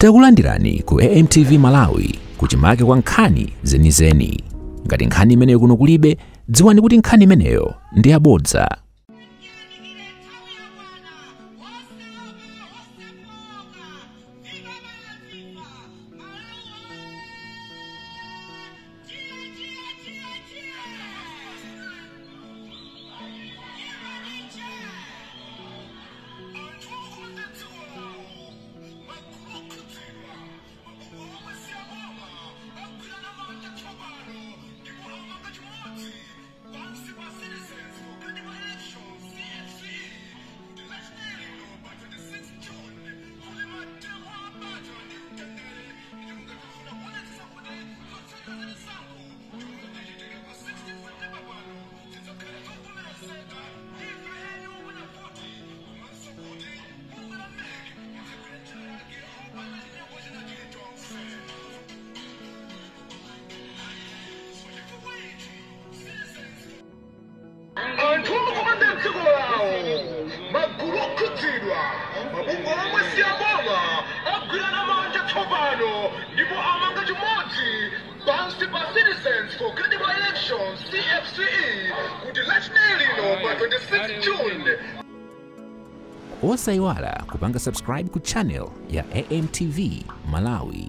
Takulandirani ku AMTV Malawi kuchimake kwa nkhani zenizeni. Ngati nkhani imeneyo kuno kulibe, dziwani kuti nkhani imeneyo ndi yabodza. Anthu okonda dziko lawo, magulu okhudzidwa, mabungwe omwe si aboma agwirana manja tsopano ndipo amanga chimodzi pansi pa Citizens for Credible Elections, CFCE, kuti Lachinayi lino pa 26 June. Osayiwala kupanga subscribe ku channel ya AMTV Malawi.